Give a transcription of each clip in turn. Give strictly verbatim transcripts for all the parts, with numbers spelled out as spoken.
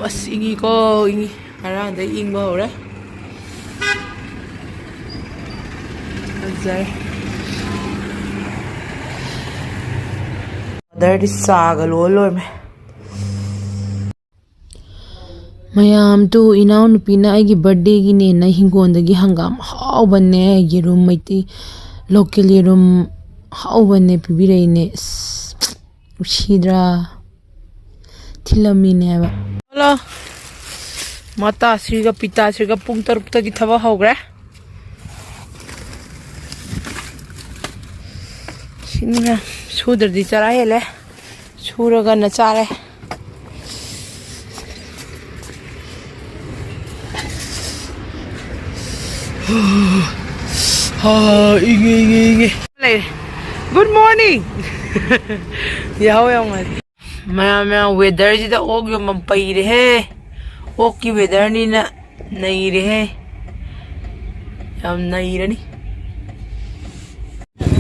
ꯑꯁ, ꯏꯪꯉꯤꯀꯣ, ꯏꯪꯉꯤ꯫ ꯉꯔꯥꯡꯗꯩ ꯏꯪꯕ ꯍꯧꯔꯦ꯫ ꯐꯖꯔꯦ꯫ ꯑꯣꯔꯗꯔꯗꯤ ꯆꯥꯒ ꯂꯣꯏ ꯂꯣꯏꯔꯝꯃꯦ꯫ ꯃꯌꯥꯝ ꯇꯨ, ꯏꯅꯥꯎꯅꯨꯄꯤꯅ ꯑꯩꯒꯤ ꯕꯥꯔꯗꯦꯒꯤꯅꯦꯅ ꯍꯤꯡꯒꯣꯜꯗꯒꯤ ꯍꯪꯒꯥꯝ ꯍꯥꯎꯕꯅꯦ, ꯌꯦꯔꯨꯝ ꯃꯩꯇꯩ, ꯂꯣꯀꯦꯜ ꯌꯦꯔꯨꯝ ꯍꯥꯎꯕꯅꯦ ꯄꯤꯕꯤꯔꯛꯏꯅꯦ꯫ ꯑꯁ, ꯅꯨꯡꯁꯤꯗ꯭ꯔꯥ? ꯊꯤꯜꯂꯝꯃꯤꯅꯦꯕ꯫ ꯍꯜꯂꯣ꯫ ꯃꯇꯥꯁꯤꯒ ꯄꯤꯇꯥꯁꯤꯒ ꯄꯨꯡ ꯇꯔꯨꯛꯇꯒꯤ ꯊꯕꯛ ꯍꯧꯈ꯭ꯔꯦ꯫ ꯁꯤꯅꯤꯅ ꯁꯨꯗ꯭ꯔꯗꯤ ꯆꯔꯥ ꯍꯦꯜꯂꯦ꯫ ꯁꯨꯔꯒꯅ ꯆꯥꯔꯦ꯫ ꯍꯥ, ꯏꯪꯉꯦ, ꯏꯪꯉꯦ, ꯏꯪꯉꯦ꯫ ꯂꯩꯔꯦ꯫ Good morning꯫ ꯌꯥꯍꯧ ꯌꯥꯝ ꯉꯜꯂꯤ꯫ ꯃꯌꯥꯝ, ꯃꯌꯥꯝ, ꯋꯦꯗꯔꯁꯤꯗ ꯑꯣꯛ ꯌꯣꯟꯐꯝ ꯄꯩꯔꯦꯍꯦ꯫ ꯑꯣꯛꯀꯤ ꯋꯦꯗꯔꯅꯤꯅ ꯅꯩꯔꯦꯍꯦ꯫ ꯌꯥꯝ ꯅꯩꯔꯅꯤ꯫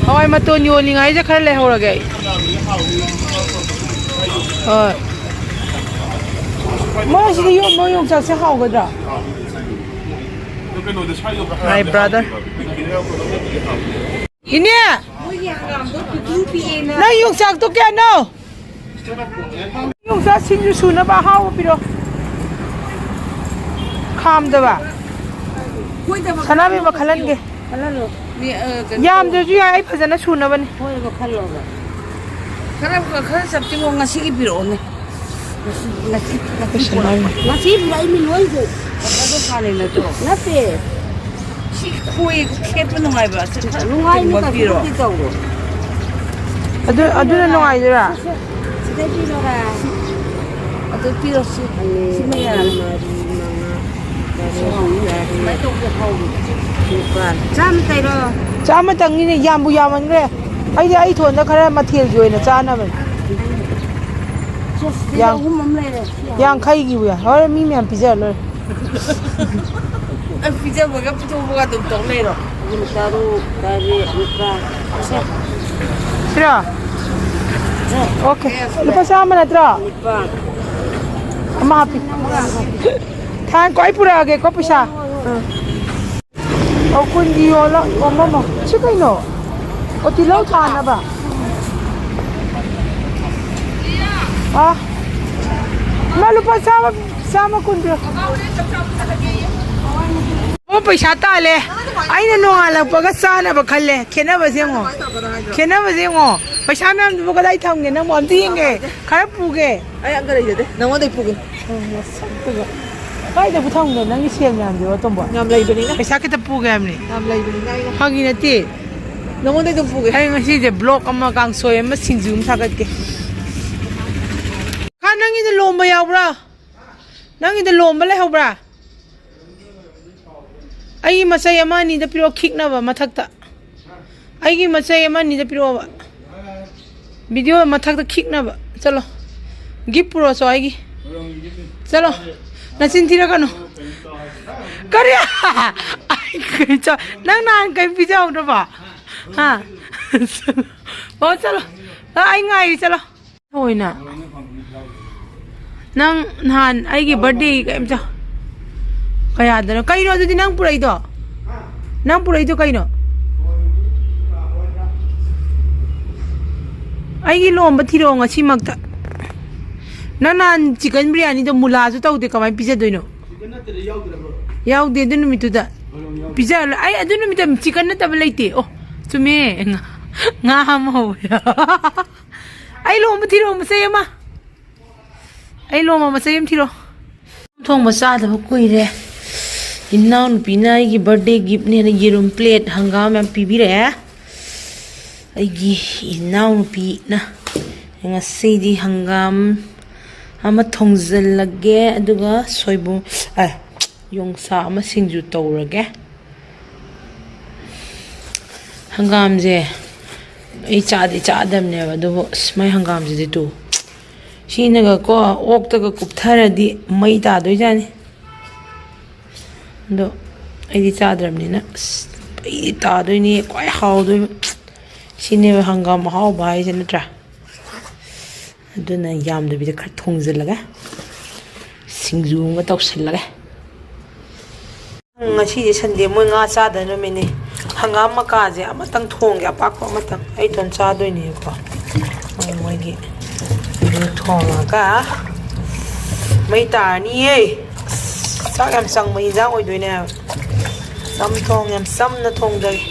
ꯍꯋꯥꯏ ꯃꯇꯣꯟ ꯌꯣꯜꯂꯤꯉꯩꯁꯦ ꯈꯔ ꯂꯩꯍꯧꯔꯒꯦ ꯑꯩ꯫ ꯍꯣꯏ꯫ ꯃꯣꯏ ꯁꯤꯗ ꯌꯣꯟꯕ ꯌꯣꯡꯆꯥꯛꯁꯦ ꯍꯥꯎꯒꯗ꯭ꯔꯥ? My brother. ꯏꯅꯦ! ꯅꯪ ꯌꯣꯡꯆꯥꯛꯇꯣ ꯀꯌꯥꯅꯣ? ꯌꯣꯡꯆꯥꯛ ꯁꯤꯡꯖꯨ ꯁꯨꯅꯕ ꯑꯍꯥꯎꯕ ꯄꯤꯔꯣ꯫ ꯈꯥꯝꯗꯕ꯫ ꯁꯅꯥꯕꯤꯃ ꯈꯜꯍꯟꯒꯦ꯫ ꯈꯜꯍꯜꯂꯣ꯫ ꯃꯤ, ꯑ, ꯀꯩꯅꯣ ꯌꯥꯝꯗ꯭ꯔꯁꯨ ꯌꯥꯏ, ꯑꯩ ꯐꯖꯅ ꯁꯨꯅꯕꯅꯤ꯫ ꯍꯣꯏꯕ, ꯈꯜꯂꯣꯕ꯫ ꯈꯔ, ꯈꯔ ꯆꯞꯇꯤꯡꯉꯣ, ꯉꯁꯤꯒꯤ ꯄꯤꯔꯛꯑꯣꯅꯦ꯫ ꯉꯁꯤ, ꯉꯁꯤ, ꯉꯁꯤ ꯄꯩꯁꯥ ꯄꯨꯔꯛꯄ꯫ ꯉꯁꯤ ꯄꯨꯔꯛꯏ ꯃꯤ ꯂꯣꯏꯁꯦ꯫ ꯑꯗꯣ ꯍꯥꯟꯅꯩ ꯅꯠꯇ꯭ꯔꯣ? ꯅꯠꯇꯦ꯫ ꯁꯤ ꯈꯣꯏ ꯈꯦꯠꯄ ꯅꯨꯡꯉꯥꯏꯕ꯫ ꯁꯤ ꯈꯔ ꯅꯨꯡꯉꯥꯏꯅꯤ, ꯇꯤꯡꯕ ꯀꯩꯁꯨ ꯄꯤꯔꯣ꯫ ꯅꯠꯇꯦ ꯇꯧꯔꯣ꯫ ꯑꯗꯨ, ꯑꯗꯨꯅ ꯅꯨꯡꯉꯥꯏꯗꯣꯏꯔꯥ? ꯁꯤꯗꯩ ꯄꯤꯔꯣꯔꯥ? ꯑꯗꯨ ꯄꯤꯔꯣ ꯁꯤ꯫ ꯑꯅꯤ, ꯁꯤꯃ ꯌꯥꯔꯦ꯫ ꯑꯍꯨꯝ, ꯃꯔꯤ, ꯃꯉꯥ, ꯇꯔꯨꯛ, ꯇꯔꯦꯠ, ꯁꯨꯃꯥꯏꯅ ꯇꯧꯕꯁꯦ ꯍꯥꯎꯕꯅꯦ꯫ ꯅꯤꯄꯥꯜ꯫ ꯆꯥꯝꯃꯇꯪꯅꯤꯅꯦ, ꯌꯥꯝꯕꯨ ꯌꯥꯝꯃꯟꯈ꯭ꯔꯦ꯫ ꯑꯩꯗꯤ ꯑꯩ ꯊꯣꯟꯗ ꯈꯔ ꯃꯊꯦꯜꯒꯤ ꯑꯣꯏꯅ ꯆꯥꯅꯕꯅꯦ꯫ ꯁꯦ, ꯁꯤꯗꯩꯗ ꯌꯥꯡ-, ꯑꯍꯨꯝ ꯑꯃ ꯂꯩꯔꯦ꯫ ꯁꯤ ꯌꯥꯡꯈꯩꯒꯤꯕꯨ ꯌꯥ-, ꯍꯣꯔꯦꯟ ꯃꯤ ꯃꯌꯥꯝ ꯄꯤꯖꯔ ꯂꯣꯏꯔꯦ꯫ ꯑ, ꯄꯤꯖꯕꯒ ꯄꯤꯊꯣꯛꯄꯒ ꯑꯗꯨꯝ ꯇꯧ ꯂꯩꯔꯣ꯫ ꯑꯍꯨꯝ, ꯇꯔꯨꯛ, ꯇꯔꯦꯠ, ꯅꯤꯄꯥꯜ꯫ ꯁꯦ꯫ ꯁꯤꯔꯣ? ꯁꯦ꯫ ꯑꯣꯀꯦ꯫ ꯂꯨꯄꯥ ꯆꯥꯝꯃ ꯅꯠꯇ꯭ꯔꯣ? ꯅꯤꯄꯥꯜ꯫ ꯑꯃ ꯍꯥꯞꯄꯤ꯫ ꯊꯥꯡ ꯀꯣ, ꯑꯩ ꯄꯨꯔꯛꯑꯒꯦꯀꯣ ꯄꯩꯁꯥ꯫ ꯑꯥ꯫ ꯑꯣ, ꯀꯨꯟꯒꯤ ꯌꯣꯜꯂꯣ꯫ ꯑꯣ, ꯃꯃꯥ, ꯁꯤ ꯀꯩꯅꯣ? ꯑꯣ, ꯇꯤꯜꯍꯧ ꯊꯥꯅꯕ꯫ ꯑꯥ꯫ ꯏꯃꯥ, ꯂꯨꯄꯥ ꯆꯥꯝꯃ, ꯆꯥꯝꯃ ꯀꯨꯟ ꯄꯤꯌꯣ꯫ ꯑꯣ, ꯄꯩꯁꯥ ꯇꯥꯜꯂꯦ꯫ ꯑꯩꯅ ꯅꯣꯡꯉꯥꯜꯂꯛꯄꯒ ꯆꯥꯅꯕ ꯈꯜꯂꯦ꯫ ꯈꯦꯠꯅꯕꯁꯦ ꯌꯦꯡꯉꯣ꯫ ꯈꯦꯠꯅꯕꯁꯦ ꯌꯦꯡꯉꯣ꯫ ꯄꯩꯁꯥ ꯃꯌꯥꯝꯗꯨꯕꯨ ꯀꯗꯥꯏ ꯊꯝꯒꯦ? ꯅꯪꯕꯨ ꯑꯝꯇ ꯌꯦꯡꯒꯦ꯫ ꯈꯔ ꯄꯨꯒꯦ꯫ ꯑꯩ ꯑꯝꯇ ꯂꯩꯖꯗꯦ꯫ ꯅꯉꯣꯟꯗꯩ ꯄꯨꯒꯦ꯫ ꯎꯝ, ꯅꯁꯛꯇꯨꯒ꯫ ꯀꯥꯏꯗꯕꯨ ꯊꯝꯒꯦ ꯅꯪꯒꯤ ꯁꯦꯜ ꯃꯌꯥꯝꯗꯨꯕꯣ, ꯇꯣꯝꯕꯣ? ꯌꯥꯝ ꯂꯩꯕꯅꯤꯅ꯫ ꯄꯩꯁꯥ ꯈꯤꯇ ꯄꯨꯒꯦ ꯍꯥꯏꯕꯅꯤ꯫ ꯌꯥꯝ ꯂꯩꯕꯅꯤꯅ ꯑꯩꯅ꯫ ꯐꯥꯒꯤ ꯅꯠꯇꯦ꯫ ꯅꯉꯣꯟꯗꯩ ꯑꯗꯨꯝ ꯄꯨꯒꯦ꯫ ꯑꯩ ꯉꯁꯤꯁꯦ vlog ꯑꯃ, ꯀꯥꯡꯁꯣꯏ ꯑꯃ, ꯁꯤꯡꯖꯨ ꯑꯃ ꯁꯥꯒꯠꯀꯦ꯫ ꯈꯥ, ꯅꯪꯒꯤꯗ ꯂꯣꯝꯕ ꯌꯥꯎꯕ꯭ꯔꯥ? ꯅꯪꯒꯤꯗ ꯂꯣꯝꯕ ꯂꯩꯍꯧꯕ꯭ꯔꯥ? ꯑꯩꯒꯤ ꯃꯆꯩ ꯑꯃ ꯑꯅꯤꯗ ꯄꯤꯔꯛꯑꯣ, ꯈꯤꯛꯅꯕ ꯃꯊꯛꯇ꯫ ꯑꯩꯒꯤ ꯃꯆꯩ ꯑꯃ ꯑꯅꯤꯗ ꯄꯤꯔꯛꯑꯣꯕ꯫ Video ꯃꯊꯛꯇ ꯈꯤꯛꯅꯕ꯫ ꯆꯠꯂꯣ꯫ Gift ꯄꯨꯔꯛꯑꯣ ꯆꯣ ꯑꯩꯒꯤ꯫ ꯆꯠꯂꯣ꯫ ꯅꯆꯤꯟ ꯊꯤꯔꯛꯀꯅꯨ꯫ ꯀꯔꯤ? ꯑꯩ ꯀꯔꯤ ꯆꯥ-, ꯅꯪ ꯅꯍꯥꯟ ꯀꯔꯤꯝ ꯄꯤꯖꯍꯧꯗ꯭ꯔꯕꯣ? ꯍꯥ? ꯑꯣ, ꯆꯠꯂꯣ꯫ ꯑ, ꯑꯩ ꯉꯥꯏꯔꯤ, ꯆꯠꯂꯣ꯫ ꯑꯣꯏꯅ꯫ ꯅꯪ ꯅꯍꯥꯟ ꯑꯩꯒꯤ birthday ꯀꯩꯝꯇ ꯀꯌꯥꯗꯅꯣ? ꯀꯩꯅꯣ ꯑꯗꯨꯗꯤ ꯅꯪ ꯄꯨꯔꯛꯏꯗꯣ? ꯅꯪ ꯄꯨꯔꯛꯏꯗꯣ ꯀꯩꯅꯣ? ꯑꯩꯒꯤ ꯂꯣꯝꯕ ꯊꯤꯔꯛꯑꯣ ꯉꯁꯤꯃꯛꯇ꯫ ꯅꯪ ꯅꯍꯥꯟ chicken biryani ꯗꯣ ꯃꯨꯂꯥꯁꯨ ꯇꯧꯗꯦ, ꯀꯃꯥꯏꯅ ꯄꯤꯖꯗꯣꯏꯅꯣ? ꯌꯥꯎꯗꯦ ꯑꯗꯨ ꯅꯨꯃꯤꯠꯇꯨꯗ꯫ ꯄꯤꯖꯔ-, ꯑꯩ ꯑꯗꯨ ꯅꯨꯃꯤꯠꯇ chicken ꯅꯠꯇꯕ ꯂꯩꯇꯦ꯫ ꯑꯣ, ꯆꯨꯝꯃꯦ꯫ ꯉꯥ, ꯉꯥ ꯑꯃ ꯍꯧꯋꯦ꯫ ꯑꯩ ꯂꯣꯝꯕ ꯊꯤꯔꯛꯑꯣ ꯃꯆꯩ ꯑꯃ꯫ ꯑꯩ ꯂꯣꯝꯕ ꯃꯆꯩ ꯑꯃ ꯊꯤꯔꯛꯑꯣ꯫ ꯊꯣꯡꯕ ꯆꯥꯗꯕ ꯀꯨꯏꯔꯦ꯫ ꯏꯅꯥꯎꯅꯨꯄꯤꯅ ꯑꯩꯒꯤ birthday gift ꯅꯦꯅ ꯌꯦꯔꯨꯝ plate, ꯍꯪꯒꯥꯝ ꯌꯥꯝ ꯄꯤꯕꯤꯔꯛꯑꯦ꯫ ꯑꯩꯒꯤ ꯏꯅꯥꯎꯅꯨꯄꯤꯅ꯫ ꯉꯁꯤꯗꯤ ꯍꯪꯒꯥꯝ ꯑꯃ ꯊꯣꯡꯖꯤꯜꯂꯒꯦ, ꯑꯗꯨꯒ ꯁꯣꯏꯕꯨꯝ, ꯑ, ꯌꯣꯡꯆꯥꯛ ꯑꯃ ꯁꯤꯡꯖꯨ ꯇꯧꯔꯒꯦ꯫ ꯍꯪꯒꯥꯝꯁꯦ ꯑꯩ ꯆꯥꯗꯤ ꯆꯥꯗꯕꯅꯦꯕ, ꯑꯗꯨꯕꯨ ꯑꯁ, ꯃꯥꯏ ꯍꯪꯒꯥꯝꯁꯤꯗꯤ ꯇꯨ꯫ ꯁꯤꯅꯒꯀꯣ, ꯑꯣꯛꯇꯒ ꯀꯨꯞꯊꯔꯗꯤ ꯃꯩ ꯇꯥꯗꯣꯏꯖꯥꯠꯅꯤ꯫ ꯑꯗꯣ ꯑꯩꯗꯤ ꯆꯥꯗ꯭ꯔꯕꯅꯤꯅ, ꯑꯁ, ꯑꯩꯗꯤ ꯇꯥꯗꯣꯏꯅꯤ, ꯈ꯭ꯋꯥꯏ ꯍꯥꯎꯗꯣꯏꯕ꯫ ꯁꯤꯅꯦꯕ ꯍꯪꯒꯥꯝ ꯑꯍꯥꯎꯕ ꯍꯥꯏꯁꯦ, ꯅꯠꯇ꯭ꯔꯥ? ꯑꯗꯨꯅ ꯌꯥꯝꯗꯕꯤꯗ ꯈꯔ ꯊꯣꯡꯖꯤꯜꯂꯒ, ꯁꯤꯡꯖꯨ ꯑꯃ ꯇꯧꯁꯤꯜꯂꯒꯦ꯫ ꯉꯁꯤꯗꯤ ꯁꯟꯗꯦ, ꯃꯣꯏ ꯉꯥ ꯆꯥꯗ ꯅꯨꯃꯤꯠꯅꯤ꯫ ꯍꯪꯒꯥꯝ ꯃꯀꯥꯁꯦ ꯑꯃꯇꯪ ꯊꯣꯡꯒꯦ, ꯑꯄꯥꯛꯄ ꯑꯃꯇꯪ꯫ ꯑꯩ ꯏꯇꯣꯟ ꯆꯥꯗꯣꯏꯅꯦꯕꯀꯣ꯫ ꯃꯣꯏ, ꯃꯣꯏꯒꯤ ꯑꯗꯨ ꯊꯣꯡꯉꯒ ꯃꯩ ꯇꯥꯔꯅꯤꯌꯦ꯫ ꯑꯁ, ꯆꯥꯛ ꯌꯥꯝ ꯆꯪꯕ ꯏꯟꯖꯥꯡ ꯑꯣꯏꯗꯣꯏꯅꯦ ꯍꯥꯏꯕ꯫ ꯆꯝꯊꯣꯡ ꯌꯥꯝ ꯆꯝꯅ ꯊꯣꯡꯖꯒꯦ꯫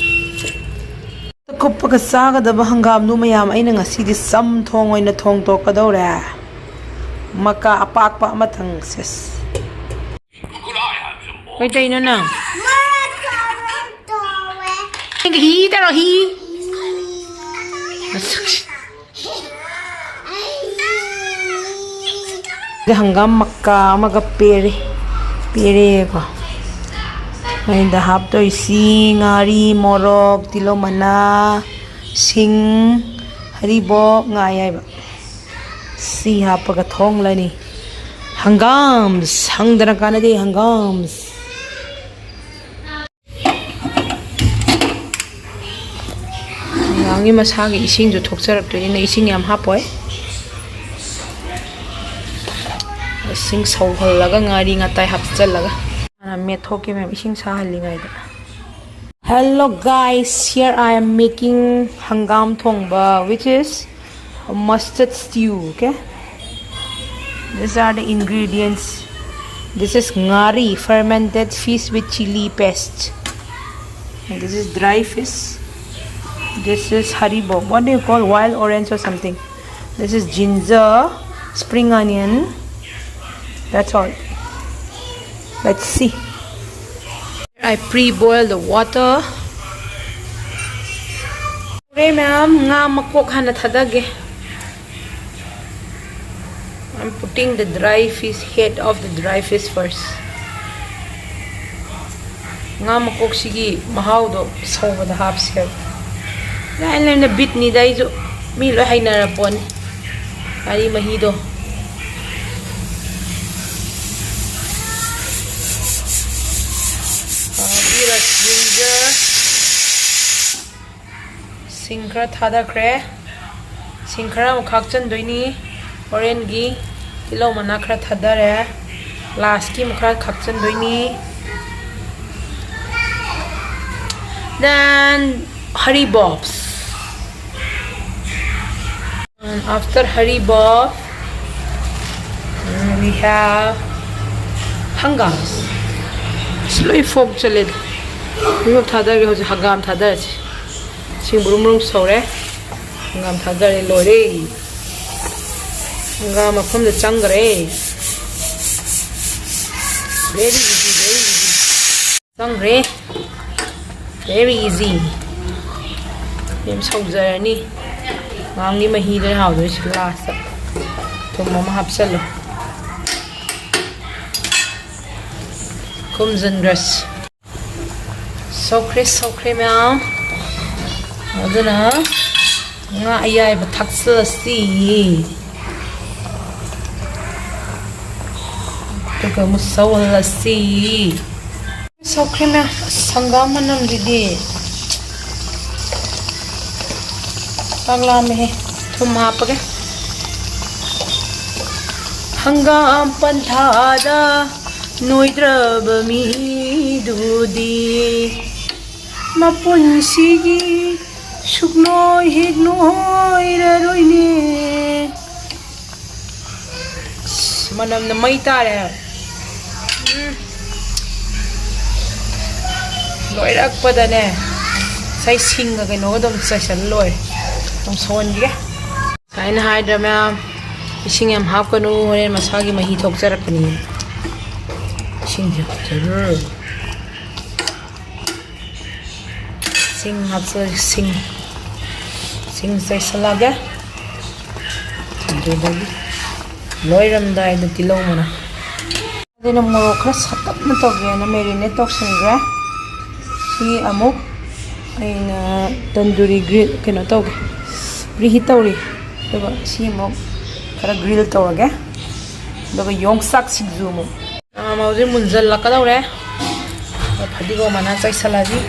ꯀꯨꯞꯄꯒ ꯆꯥꯒꯗꯕ ꯍꯪꯒꯥꯝꯗꯨ ꯃꯌꯥꯝ ꯑꯩꯅ ꯉꯁꯤꯗꯤ ꯆꯝꯊꯣꯡ ꯑꯣꯏꯅ ꯊꯣꯡꯗꯣꯛꯀꯗꯧꯔꯦ꯫ ꯃꯀꯥ ꯑꯄꯥꯛꯄ ꯑꯃꯇꯪ꯫ ꯁꯦꯁ꯫ ꯀꯩꯗꯧꯅꯣ ꯅꯪ? ꯍꯤ ꯇꯧꯔꯣ, ꯍꯤ꯫ ꯃꯁꯛꯁꯤ꯫ ꯍꯪꯒꯥꯝ ꯃꯀꯥ ꯑꯃꯒ ꯄꯦꯔꯦ, ꯄꯦꯔꯦꯀꯣ꯫ ꯑꯩꯅ ꯍꯥꯞꯇꯣꯏꯁꯤ ꯉꯥꯔꯤ, ꯃꯣꯔꯣꯛ, ꯇꯤꯜꯍꯧ ꯃꯅꯥ, ꯁꯤꯡ, ꯍꯔꯤꯕꯣꯞ, ꯉꯥ ꯑꯌꯥꯏꯕ꯫ ꯁꯤ ꯍꯥꯞꯄꯒ ꯊꯣꯡꯂꯅꯤ꯫ ꯍꯪꯒꯥꯝ ꯁꯪꯗꯅ ꯀꯥꯟꯅꯗꯦ, ꯍꯪꯒꯥꯝ꯫ ꯍꯪꯒꯥꯝꯒꯤ ꯃꯁꯥꯒꯤ ꯏꯁꯤꯡꯗꯣ ꯊꯣꯛꯆꯔꯛꯇꯣꯏꯅꯤꯅ ꯏꯁꯤꯡ ꯌꯥꯝ ꯍꯥꯞꯄꯣꯏ꯫ ꯏꯁꯤꯡ ꯁꯧꯍꯜꯂꯒ ꯉꯥꯔꯤ ꯉꯥꯇꯥꯏ ꯍꯥꯞꯆꯜꯂꯒ ꯍꯥꯟꯅ ꯃꯦꯠꯊꯣꯛꯀꯦ ꯃꯌꯥꯝ, ꯏꯁꯤꯡ ꯁꯥꯍꯜꯂꯤꯉꯩꯗ꯫ Hello guys, here I am making ꯍꯪꯒꯥꯝ ꯊꯣꯡꯕ, which is mustard stew, okay? These are the ingredients. This is ngari, fermented fish with chili paste. And this is dry fish. This is haribo. What do you call, wild orange or something? This is ginger, spring onion. That's all. Let's see. I pre-boil the water. Okay, ma'am. ꯉꯥ ꯃꯀꯣꯛ ꯍꯥꯟꯅ ꯊꯥꯗꯒꯦ꯫ I'm putting the dry fish, head of the dry fish first. ꯉꯥ ꯃꯀꯣꯛꯁꯤꯒꯤ ꯃꯍꯥꯎꯗꯣ ꯁꯧꯕꯗ ꯍꯥꯞꯁꯦꯕ꯫ ꯂꯥꯏꯅ ꯂꯥꯏꯅ ꯕꯤꯠꯅꯤꯗ, ꯑꯩꯁꯨ ꯃꯤ ꯂꯣꯏ ꯍꯩꯅꯔ ꯄꯣꯠꯅꯤ꯫ ꯉꯥꯔꯤ ꯃꯍꯤꯗꯣ꯫ ꯉꯥꯔꯤ, ginger꯫ ꯁꯤꯡ ꯈꯔ ꯊꯥꯗꯈ꯭ꯔꯦ꯫ ꯁꯤꯡ ꯈꯔ ꯑꯃꯨꯛ ꯈꯥꯛꯆꯟꯗꯣꯏꯅꯤ꯫ ꯍꯣꯔꯦꯟꯒꯤ ꯇꯤꯜꯍꯧ ꯃꯅꯥ ꯈꯔ ꯊꯥꯗꯔꯦ꯫ Lastꯀꯤ ꯑꯃꯨꯛ ꯈꯔ ꯍꯥꯞꯆꯤꯟꯗꯣꯏꯅꯤ. Then, hari bobs. And after hari bob, mm, we have ꯍꯪꯒꯥꯝ. ꯑꯁ, ꯂꯣꯏ ꯐꯣꯛ ꯆꯠꯂꯦꯗ. ꯂꯣꯏꯃꯛ ꯊꯥꯗꯔꯒꯦ ꯍꯧꯖꯤꯛ. ꯍꯪꯒꯥꯝ ꯊꯥꯗꯔꯁꯤ. ꯏꯁꯤꯡ ꯕ꯭ꯔꯨꯝ ꯕ꯭ꯔꯨꯝ ꯁꯧꯔꯦ. ꯍꯪꯒꯥꯝ ꯊꯥꯗꯔꯦ, ꯂꯣꯏꯔꯦ. ꯍꯪꯒꯥꯝ ꯃꯐꯝꯗ ꯆꯪꯈ꯭ꯔꯦ. Very easy, very easy. ꯆꯪꯈ꯭ꯔꯦ. Very easy. ꯌꯥꯝ ꯁꯧꯖꯔꯅꯤ. ꯍꯪꯒꯥꯝꯒꯤ ꯃꯍꯤꯗꯨꯅ ꯍꯥꯎꯗꯣꯏꯁꯦ ꯂꯥꯁꯇ. ꯊꯨꯝ ꯑꯃ ꯍꯥꯞꯆꯜꯂꯣ. ꯈꯨꯝꯖꯤꯟꯈ꯭ꯔꯁꯤ. ꯁꯧꯈ꯭ꯔꯦ, ꯁꯧꯈ꯭ꯔꯦ ꯃꯌꯥꯝ. ꯑꯗꯨꯅ ꯉꯥ ꯑꯌꯥꯏꯕ ꯊꯥꯛꯆꯜꯂꯁꯤ. ꯑꯗꯨꯒ ꯑꯃꯨꯛ ꯁꯧꯍꯜꯂꯁꯤ. ꯁꯧꯈ꯭ꯔꯦ ꯃꯌꯥꯝ. ꯑꯁ, ꯍꯪꯒꯥꯝ ꯃꯅꯝꯁꯤꯗꯤ. ꯆꯥꯛ ꯂꯥꯝꯃꯦꯍꯦ. ꯊꯨꯝ ꯍꯥꯞꯄꯒꯦ. ꯍꯪꯒꯥꯝ ꯄꯟꯊꯥꯗ ꯅꯣꯏꯗ꯭ꯔꯕ ꯃꯤꯗꯨꯗꯤ ꯃꯄꯨꯟꯁꯤꯒꯤ ꯁꯨꯛꯅꯣꯏ ꯍꯦꯛ ꯅꯣꯏꯔꯔꯣꯏꯅꯦ. ꯑꯁ, ꯃꯅꯝꯅ ꯃꯩ ꯇꯥꯔꯦ ꯍꯥꯏꯕ. ꯎꯝ. ꯂꯣꯏꯔꯛꯄꯗꯅꯦ, ꯉꯁꯥꯏ ꯁꯤꯡꯒ ꯀꯩꯅꯣꯒ ꯑꯗꯨꯝ ꯆꯥꯏꯁꯜꯂ ꯂꯣꯏꯔꯦ. ꯑꯗꯨꯝ ꯁꯧꯍꯟꯈꯤꯒꯦ. ꯑꯩꯅ ꯍꯥꯏꯗ꯭ꯔꯥ ꯃꯌꯥꯝ, ꯏꯁꯤꯡ ꯌꯥꯝ ꯍꯥꯞꯀꯅꯨ, ꯍꯣꯔꯦꯟ ꯃꯁꯥꯒꯤ ꯃꯍꯤ ꯊꯣꯛꯆꯔꯛꯀꯅꯤ. ꯏꯁꯤꯡꯁꯦ ꯍꯥꯞꯆꯔꯣ. ꯁꯤꯡ ꯍꯥꯞꯆ-, ꯁꯤꯡ, ꯁꯤꯡ ꯆꯥꯏꯁꯜꯂꯒꯦ. ꯑꯗꯨꯗꯒꯤ ꯂꯣꯏꯔꯝꯗꯥꯏꯗ ꯇꯤꯜꯍꯧ ꯃꯅꯥ. ꯑꯗꯨꯅ ꯃꯣꯔꯣꯛ ꯈꯔ ꯁꯥꯇꯛꯅ ꯇꯧꯒꯦꯅ marinate ꯇꯧꯁꯟꯈ꯭ꯔꯦ. ꯁꯤ ꯑꯃꯨꯛ ꯑꯩꯅ ꯇꯟꯗꯨꯔꯤ grill ꯀꯩꯅꯣ ꯇꯧꯒꯦ, reheat ꯇꯧꯔꯤ. ꯑꯗꯨꯒ ꯁꯤ ꯑꯃꯨꯛ ꯈꯔ grill ꯇꯧꯔꯒꯦ. ꯑꯗꯨꯒ ꯌꯣꯡꯆꯥꯛ ꯁꯤꯡꯖꯨ ꯑꯃꯨꯛ. ꯑꯥ, ꯍꯧꯖꯤꯛ ꯃꯨꯟꯖꯜꯂꯛꯀꯗꯧꯔꯦ. ꯐꯗꯤꯒꯣꯝ ꯃꯅꯥ ꯆꯥꯏꯁꯜꯂꯁꯤ.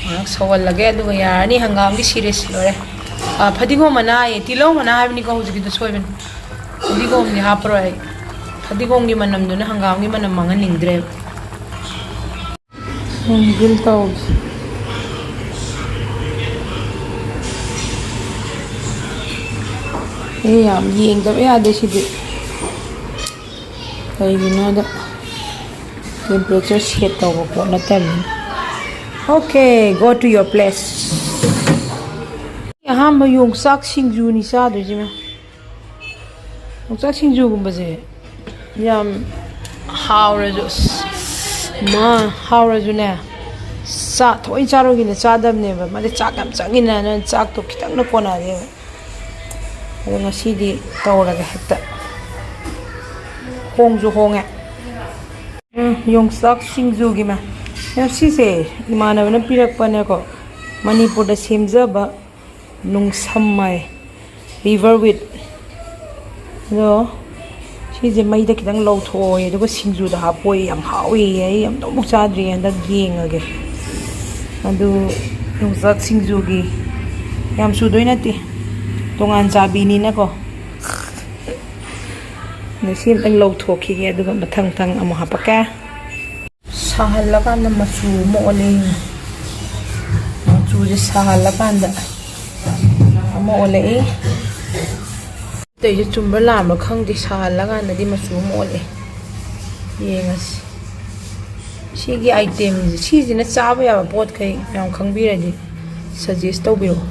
ꯉꯥꯏꯍꯥꯛ ꯁꯧꯍꯜꯂꯒꯦ, ꯑꯗꯨꯒ ꯌꯥꯔꯅꯤ. ꯍꯪꯒꯥꯝꯒꯤ ꯁꯤꯔꯦ, ꯁꯤ ꯂꯣꯏꯔꯦ. ꯑ, ꯐꯗꯤꯒꯣꯝ ꯃꯅꯥ ꯍꯥꯏꯌꯦ, ꯇꯤꯜꯍꯧ ꯃꯅꯥ ꯍꯥꯏꯕꯅꯤꯀꯣ ꯍꯧꯖꯤꯛꯀꯤꯗꯣ ꯁꯣꯏꯕꯅꯤ꯫ ꯐꯗꯤꯒꯣꯝꯗꯤ ꯍꯥꯞꯄꯔꯣꯏ ꯑꯩ꯫ ꯐꯗꯤꯒꯣꯝꯒꯤ ꯃꯅꯝꯗꯨꯅ ꯍꯪꯒꯥꯝꯒꯤ ꯃꯅꯝ ꯃꯥꯡꯍꯟꯅꯤꯡꯗ꯭ꯔꯦꯕ꯫ ꯎꯝ, grill ꯇꯧꯒꯦ꯫ ꯑꯦ, ꯌꯥꯝ ꯌꯦꯡꯗꯕ ꯌꯥꯗꯦ ꯁꯤꯗꯤ꯫ ꯀꯩꯒꯤꯅꯣꯗ temperature set ꯇꯧꯕ ꯄꯣꯠ ꯅꯠꯇꯕꯅꯤꯅ꯫ Okay, go to your place. ꯑꯍꯥꯟꯕ ꯌꯣꯡꯆꯥꯛ ꯁꯤꯡꯖꯨꯅꯤ ꯆꯥꯗꯣꯏꯁꯤꯅ꯫ ꯌꯣꯡꯆꯥꯛ ꯁꯤꯡꯖꯨꯒꯨꯝꯕꯁꯦ ꯌꯥꯝ ꯍꯥꯎꯔꯁꯨ, ꯑꯁ, ꯃꯥ ꯍꯥꯎꯔꯁꯨꯅꯦ, ꯆꯥꯛ ꯊꯑꯣꯏ ꯆꯥꯔꯨꯒꯤꯅ ꯆꯥꯗꯕꯅꯦꯕ꯫ ꯃꯥꯗꯤ ꯆꯥꯛ ꯌꯥꯝ ꯆꯪꯉꯤꯅ, ꯅꯪ ꯆꯥꯛꯇꯣ ꯈꯤꯇꯪꯅ ꯀꯣꯟꯅꯗꯦꯕ꯫ ꯑꯗꯣ ꯉꯁꯤꯗꯤ ꯇꯧꯔꯒꯦ ꯍꯦꯛꯇ꯫ ꯍꯣꯡꯁꯨ ꯍꯣꯡꯉꯦ꯫ ꯎꯝ, ꯌꯣꯡꯆꯥꯛ ꯁꯤꯡꯖꯨꯒꯤ ꯃ-, ꯌꯥꯝ ꯁꯤꯁꯦ ꯏꯃꯥꯟꯅꯕꯅ ꯄꯤꯔꯛꯄꯅꯦꯀꯣ꯫ ꯃꯅꯤꯄꯨꯔꯗ ꯁꯦꯝꯖꯕ ꯅꯨꯡꯁꯝ ꯍꯥꯏ, river weed꯫ ꯑꯗꯣ ꯁꯤꯁꯦ ꯃꯩꯗ ꯈꯤꯇꯪ ꯂꯧꯊꯣꯛꯑꯣꯌꯦ, ꯑꯗꯨꯒ ꯁꯤꯡꯖꯨꯗ ꯍꯥꯞꯄꯣꯌꯦ꯫ ꯌꯥꯝ ꯍꯥꯎꯋꯦꯌꯦ꯫ ꯑꯩ ꯑꯝꯇꯕꯨ ꯆꯥꯗ꯭ꯔꯤ, ꯍꯟꯗꯛ ꯌꯦꯡꯉꯒꯦ꯫ ꯑꯗꯨ ꯌꯣꯡꯆꯥꯛ ꯁꯤꯡꯖꯨꯒꯤ ꯌꯥꯝ ꯁꯨꯗꯣꯏ ꯅꯠꯇꯦ, ꯇꯣꯉꯥꯟ ꯆꯥꯕꯤꯅꯤꯅꯀꯣ꯫ ꯑꯗꯣ ꯁꯤ ꯑꯝꯇꯪ ꯂꯧꯊꯣꯛꯈꯤꯒꯦ, ꯑꯗꯨꯒ ꯃꯊꯪ ꯃꯊꯪ ꯑꯃꯨꯛ ꯍꯥꯄꯛꯀꯦ꯫ ꯁꯥꯍꯜꯂꯀꯥꯟꯗ ꯃꯆꯨ ꯑꯃ ꯑꯣꯜꯂꯦ꯫ ꯃꯆꯨꯁꯦ ꯁꯥꯍꯜꯂꯀꯥꯟꯗ ꯑꯃ ꯑꯣꯜꯂꯛꯏ꯫ ꯑꯇꯩꯁꯦ ꯆꯨꯝꯕ꯭ꯔꯥ ꯂꯥꯟꯕ꯭ꯔꯥ ꯈꯪꯗꯦ, ꯁꯥꯍꯜꯂꯀꯥꯟꯗꯗꯤ ꯃꯆꯨ ꯑꯃ ꯑꯣꯜꯂꯛꯑꯦ꯫ ꯌꯦꯡꯉꯁꯤ꯫ ꯁꯤꯒꯤ itemꯁꯦ, ꯁꯤꯁꯤꯅ ꯆꯥꯕ ꯌꯥꯕ ꯄꯣꯠꯈꯩ ꯃꯌꯥꯝ ꯈꯪꯕꯤꯔꯗꯤ suggest ꯇꯧꯕꯤꯔꯛꯑꯣ꯫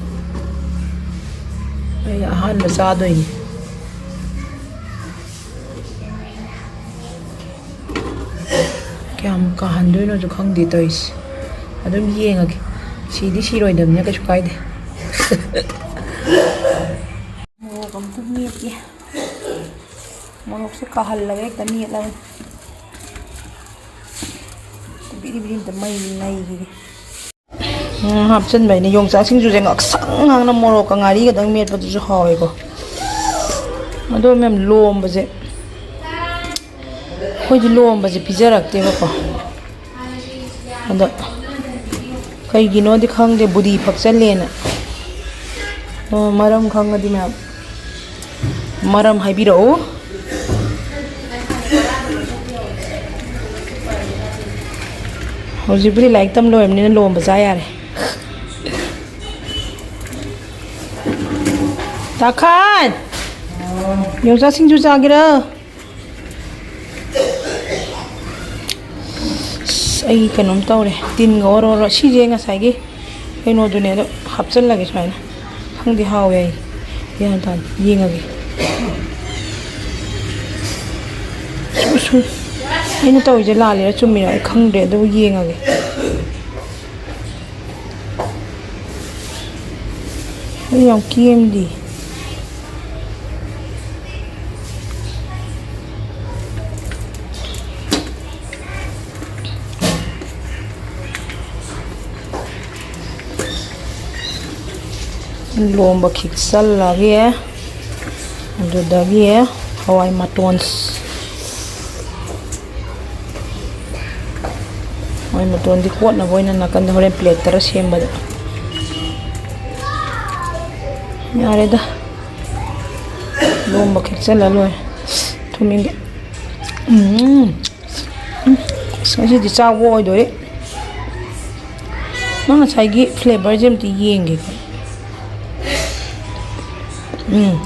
ꯑꯩꯅ ꯑꯍꯥꯟꯕ ꯆꯥꯗꯣꯏꯅꯤ꯫ ꯀꯌꯥꯝ ꯀꯥꯍꯟꯗꯣꯏꯅꯣꯁꯨ ꯈꯪꯗꯦ ꯇꯧꯔꯤꯁꯦ꯫ ꯑꯗꯨꯝ ꯌꯦꯡꯉꯒꯦ꯫ ꯁꯤꯗꯤ ꯁꯤꯔꯣꯏꯗꯕꯅꯤꯅ ꯀꯩꯁꯨ ꯀꯥꯏꯗꯦ꯫ ꯃꯣꯔꯣꯛ ꯑꯝꯇ ꯃꯦꯠꯀꯦ꯫ ꯃꯣꯔꯣꯛꯁꯦ ꯀꯥꯍꯜꯂꯒ ꯍꯦꯛꯇ ꯃꯦꯠꯂꯕꯅꯤ꯫ ꯕꯤꯔꯤ ꯕꯤꯔꯤ ꯑꯝꯇ ꯃꯩ ꯅꯩꯈꯤꯒꯦ꯫ ꯎꯝ, ꯍꯥꯞꯆꯤꯟꯕꯩꯅꯦ꯫ ꯌꯣꯡꯆꯥꯛ ꯁꯤꯡꯖꯨꯁꯦ ꯉꯥꯛꯁꯪ ꯉꯥꯡꯅ ꯃꯣꯔꯣꯛꯀ ꯉꯥꯔꯤꯒꯗꯪ ꯃꯦꯠꯄꯗꯨꯁꯨ ꯍꯥꯎꯋꯦꯀꯣ꯫ ꯑꯗꯣ ꯃꯌꯥꯝ ꯂꯣꯝꯕꯁꯦ, ꯑꯩꯈꯣꯏꯗꯤ ꯂꯣꯝꯕꯁꯦ ꯄꯤꯖꯔꯛꯇꯦꯕꯀꯣ꯫ ꯑꯗꯣ ꯀꯩꯒꯤꯅꯣꯗꯤ ꯈꯪꯗꯦ, ꯕꯨꯗꯤ ꯐꯛꯆꯜꯂꯦꯅ꯫ ꯑꯣ, ꯃꯔꯝ ꯈꯪꯉꯗꯤ ꯃꯌꯥꯝ ꯃꯔꯝ ꯍꯥꯏꯕꯤꯔꯛꯎ꯫ ꯍꯧꯖꯤꯛꯄꯨꯗꯤ ꯂꯥꯏꯔꯤꯛ ꯇꯝ ꯂꯣꯏꯔꯕꯅꯤꯅ ꯂꯣꯝꯕ ꯆꯥ ꯌꯥꯔꯦ꯫ ꯇꯥꯈꯥꯟ! ꯌꯣꯡꯆꯥꯛ ꯁꯤꯡꯖꯨ ꯆꯥꯒꯦꯔꯥ? ꯑꯁ, ꯑꯩ ꯀꯩꯅꯣꯝ ꯇꯧꯔꯦ꯫ ꯇꯤꯟꯒ ꯑꯣꯔꯣ ꯑꯣꯔꯣ꯫ ꯁꯤꯁꯦ ꯉꯁꯥꯏꯒꯤ ꯀꯩꯅꯣꯗꯨꯅꯦ, ꯑꯗꯣ ꯍꯥꯞꯆꯜꯂꯒꯦ ꯁꯨꯃꯥꯏꯅ꯫ ꯈꯪꯗꯦ, ꯍꯥꯎꯋꯦ ꯑꯩ꯫ ꯒ꯭ꯌꯥꯟ ꯇꯥꯗꯦ꯫ ꯌꯦꯡꯉꯒꯦ꯫ ꯁꯨ, ꯁꯨ꯫ ꯑꯩꯅ ꯇꯧꯔꯤꯁꯦ ꯂꯥꯜꯂꯤꯔꯥ ꯆꯨꯝꯃꯤꯔꯥ ꯑꯩ ꯈꯪꯗ꯭ꯔꯦ, ꯑꯗꯨꯕꯨ ꯌꯦꯡꯉꯒꯦ꯫ ꯑꯩ ꯌꯥꯝ ꯀꯦꯝꯗꯤ꯫ ꯂꯣꯝꯕ ꯈꯤꯛꯆꯜꯂꯒꯦ꯫ ꯑꯗꯨꯗꯒꯤ ꯍꯋꯥꯏ ꯃꯇꯣꯟ, ꯍꯋꯥꯏ ꯃꯇꯣꯟꯗꯤ ꯀꯣꯠꯅꯕ ꯑꯣꯏꯅ ꯅꯥꯀꯟꯗ ꯍꯣꯔꯦꯟ ꯄ꯭ꯂꯦꯠꯇꯔ ꯁꯦꯝꯕꯗ꯫ ꯌꯥꯔꯦꯗ, ꯂꯣꯝꯕ ꯈꯤꯛꯆꯜꯂ ꯂꯣꯏꯔꯦ꯫ ꯊꯨꯝ ꯌꯦꯡꯒꯦ꯫ ꯎꯝ꯫ ꯎꯝ꯫ ꯑꯁ, ꯉꯁꯤꯗꯤ ꯆꯥꯕ ꯑꯣꯏꯗꯣꯔꯤ꯫ ꯅꯪ ꯉꯁꯥꯏꯒꯤ ꯐ꯭ꯂꯦꯕꯔꯁꯦ ꯑꯝꯇ ꯌꯦꯡꯒꯦꯀꯣ꯫ ꯎꯝ꯫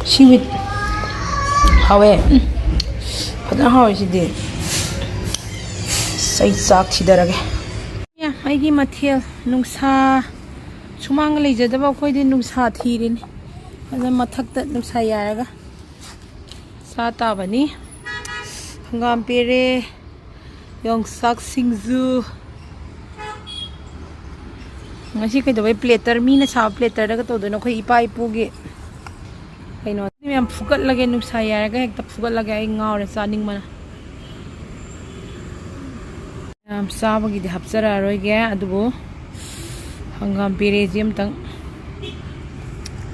ꯁꯤꯋꯤꯠ ꯍꯥꯎꯋꯦ꯫ ꯎꯝ꯫ ꯐꯖꯅ ꯍꯥꯎꯋꯦ ꯁꯤꯗꯤ꯫ ꯑꯁ, ꯑꯩ ꯆꯥꯛ ꯊꯤꯗꯔꯒꯦ꯫ ꯑꯩꯒꯤ ꯃꯊꯦꯜ ꯅꯨꯡꯁꯥ ꯁꯨꯃꯥꯡꯗ ꯂꯩꯖꯗꯕ ꯑꯩꯈꯣꯏꯗꯤ ꯅꯨꯡꯁꯥ ꯊꯤꯔꯤꯅꯤ꯫ ꯑꯗ ꯃꯊꯛꯇ ꯅꯨꯡꯁꯥ ꯌꯥꯏꯔꯒ ꯆꯥ ꯇꯥꯕꯅꯤ꯫ ꯍꯪꯒꯥꯝ ꯄꯦꯔꯦ, ꯌꯣꯡꯆꯥꯛ ꯁꯤꯡꯖꯨ꯫ ꯉꯁꯤ ꯀꯩꯗꯧꯕꯩ ꯄ꯭ꯂꯦꯇꯔ, ꯃꯤꯅ ꯁꯥꯕ ꯄ꯭ꯂꯦꯇꯔꯗꯒ ꯇꯧꯗꯣꯏꯅꯣ? ꯑꯩꯈꯣꯏ ꯏꯄꯥ ꯏꯄꯨꯒꯤ ꯀꯩꯅꯣ꯫ ꯃꯌꯥꯝ ꯐꯨꯒꯠꯂꯒꯦ, ꯅꯨꯡꯁꯥ ꯌꯥꯏꯔꯒ ꯍꯦꯛꯇ ꯐꯨꯒꯠꯂꯒꯦ꯫ ꯑꯩ ꯉꯥꯎꯔꯦ ꯆꯥꯅꯤꯡꯕꯅ꯫ ꯌꯥꯝ ꯆꯥꯕꯒꯤꯗꯤ ꯍꯥꯞꯆꯔꯛꯑꯔꯣꯏꯒꯦ, ꯑꯗꯨꯕꯨ ꯍꯪꯒꯥꯝ ꯄꯦꯔꯦꯁꯤ ꯑꯝꯇꯪ꯫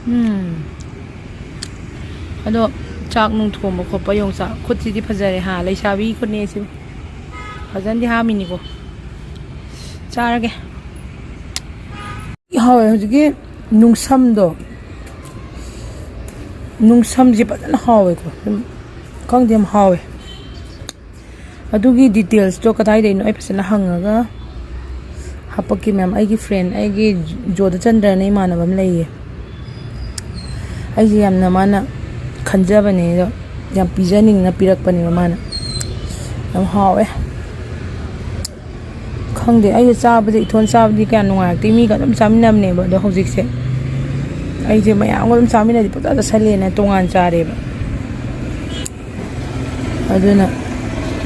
ꯎꯝ꯫ ꯑꯗꯣ ꯆꯥꯛ ꯅꯨꯡ ꯊꯣꯡꯕ ꯈꯣꯠꯄ ꯌꯣꯡꯆꯥꯛ ꯈꯨꯠꯁꯤꯗꯤ ꯐꯖꯔꯦ ꯍꯥ, ꯂꯩꯁꯥꯕꯤ ꯈꯨꯠꯅꯦ ꯁꯤ꯫ ꯐꯖꯅꯗꯤ ꯍꯥꯝꯃꯤꯅꯤꯀꯣ꯫ ꯆꯥꯔꯒꯦ꯫ ꯍꯥꯎꯋꯦ ꯍꯧꯖꯤꯛꯀꯤ ꯅꯨꯡꯁꯝꯗꯣ꯫ ꯅꯨꯡꯁꯝꯁꯦ ꯐꯖꯅ ꯍꯥꯎꯋꯦꯀꯣ꯫ ꯑꯗꯨꯝ ꯈꯪꯗꯦ, ꯌꯥꯝ ꯍꯥꯎꯋꯦ꯫ ꯑꯗꯨꯒꯤ details ꯇꯣ ꯀꯗꯥꯏꯗꯩꯅꯣ ꯑꯩ ꯐꯖꯅ ꯍꯪꯉꯒ ꯍꯥꯄꯛꯀꯦ ꯃꯌꯥꯝ꯫ ꯑꯩꯒꯤ friend, ꯑꯩꯒꯤ ꯖꯣꯙꯆꯟꯗ꯭ꯔꯅ ꯏꯃꯥꯟꯅꯕ ꯑꯃ ꯂꯩꯌꯦ꯫ ꯑꯩꯁꯦ ꯌꯥꯝꯅ ꯃꯥꯅ ꯈꯟꯖꯕꯅꯦ, ꯑꯗꯣ ꯌꯥꯝ ꯄꯤꯖꯅꯤꯡꯅ ꯄꯤꯔꯛꯄꯅꯦꯕ ꯃꯥꯅ꯫ ꯌꯥꯝ ꯍꯥꯎꯋꯦ꯫ ꯈꯪꯗꯦ, ꯑꯩꯁꯦ ꯆꯥꯕꯁꯦ, ꯏꯊꯣꯟ ꯆꯥꯕꯗꯤ ꯀꯌꯥ ꯅꯨꯡꯉꯥꯏꯔꯛꯇꯦ꯫ ꯃꯤꯒ ꯑꯗꯨꯝ ꯆꯥꯃꯤꯟꯅꯕꯅꯦꯕ, ꯑꯗꯣ ꯍꯧꯖꯤꯛꯁꯦ ꯑꯩꯁꯦ ꯃꯌꯥꯝꯒ ꯑꯗꯨꯝ ꯆꯥꯃꯤꯟꯅꯗꯤ ꯄꯪꯆꯥ ꯆꯥꯁꯜꯂꯦꯅ ꯇꯣꯉꯥꯟ ꯆꯥꯔꯦꯕ꯫ ꯑꯗꯨꯅ,